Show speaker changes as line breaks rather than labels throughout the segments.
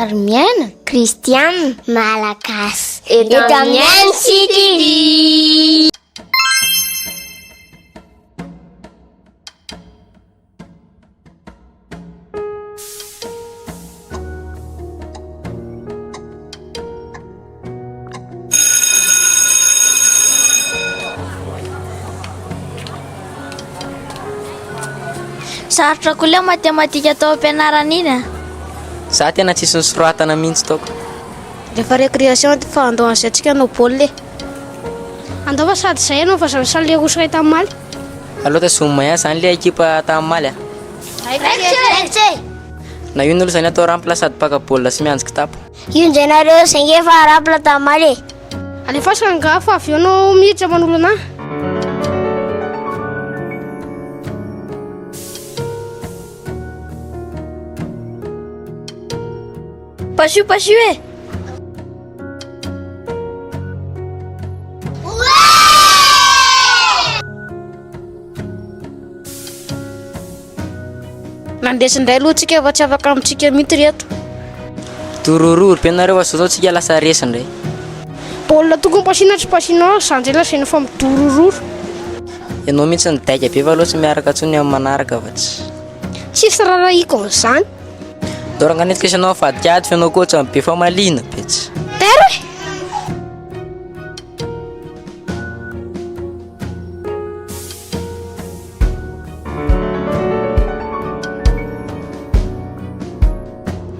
sary miaina
Kristiana
Malagasy
eto amin'ny MCTV.
Sarotra koa ilay matematika tao am-pianarana iny a.
Za tena tsisy nosoratana mihitsy taoko.
Rehefa récréation fa andao an'izay tsika hanao baolina e.
Andao fa sady izay ianao fa zany salle roso iray tamin'ny maly.
Aleo tazomina ihany zany le ekipa tamin'ny maly a.
Raikitra e!
Na io aloha zany atao rampla sady mpaka baolina sy miandry kitapo.
Io indray nareo saingy efa rampla tamin'ny maly e.
Alefaso rangahy fa avy eo anao miditra manolo anah.
Pasio pasio e!
Nandresy indray aloha tsika fa tsy afaka amintsika mihitsy ry eto.
Dorororo be nareo fa zao zao tsika lasa resy indray.
Baolina tokony pasiana tsy pasianao za ndray lazaina fa midorororo.
Ianao mihitsy no daika be fa aleo tsy miaraka intsony amin'ny manaraka fa tsy.
Tsisy rarahiko an'izany.
Ndao rangahy nety kesa anao avadika ady fa ianao koa ohatran'ny be famaliana be tsy.
Tero e!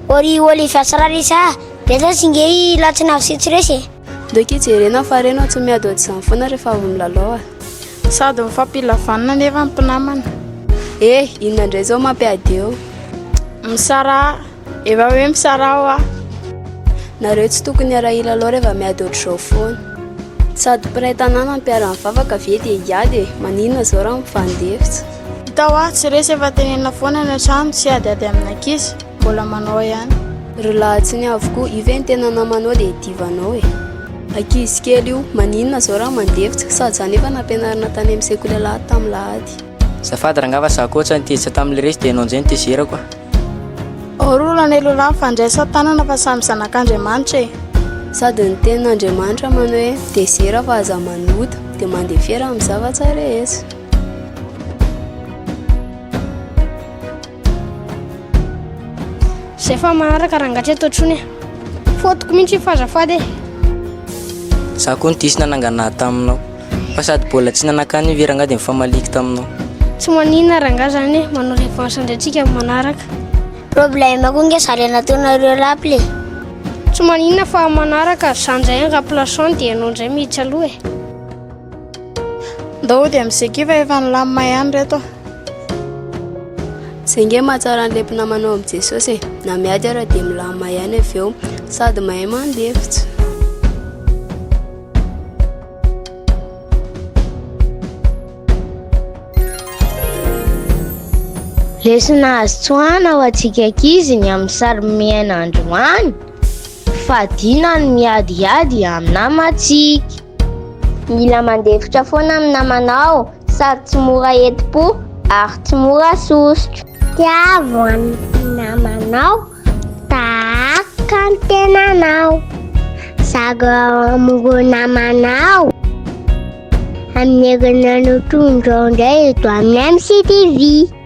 Ori Olivia sy Rarisa, betsaka tsy nge i Latsina sy tsy resy e.
Ndao akia jerena fa reny tsy miady ohatr'izany foana rehefa avy milalao a.
Sady mifampila vanona nefa ny mpinamana.
Eh, inona indray izao mampiady eo?
Misaraha, efa hoe misaraha hoa.
Nareo tsy tokony hiara-hilalao rehefa miady ohatr'izao foana. Sady mpiray tanàna no mpiara-mivavaka ve dia hiady e? Maninona izao raha mifandefitra?
Hita hoa, tsy resy efa tenenina foana any an-trano, tsy hiadiady amin'ankizy, mbola manao ihany.
Ry lahy tsy ny avokoa, io ve ny tena namanao dia hidivanao e? Ankizy kely io, maninona izao raha mandefitra? Sady za nefa nampianarina tany amin'ny sekoly alahady tamin'ny lahady.
Azafady rangahy fa za koa ohatran'ny tezitra tamin'ilay resy dia ianao indray no tezerako a.
Ao ry olona lehilahy mifandraisa tanana fa samy zanak'Andriamanitra e.
Sady ny tenin'Andriamanitra manao hoe tezera fa aza manota, dia mandefera amin'ny zavatra rehetra.
Zay fa manaraka rangahy tsy atao tsony e. Fotoko mihitsy io fa azafady e.
Za koa no diso nanangana ahy taminao. Fa sady mbola tsy nanakana io ve rangahy dia nifamaliako taminao.
Tsy maninona rangahy zany e, manao revanche indray tsika amin'ny manaraka.
Problème koa nge zary nataonareo rapla e.
Tsy maninona fa amin'ny manaraka za ndray en remplaçant dia ianao ndray miditra aloha e.
Ndao hody amin'izay akia fa efa nilamina ihany reto a.
Zay nge mahatsara an'ilay mpinamanao amin'i Jesosy e, na miady ara dia milamina ihany avy eo, sady mahay mandefitra.
Lesona azo tsoahana ho antsika ankizy ny amin'ny sary miaina androany. Fadiana ny miadiady amin'ny namantsika.
Mila mandefitra foana amin'ny namanao sady tsy mora entim-po ary tsy mora sosotra. Tiavo ny namanao tahaka ny tenanao. Zarao amin'ireo namanao. Amin'ny herinandro tondro indray eto amin'ny MCTV.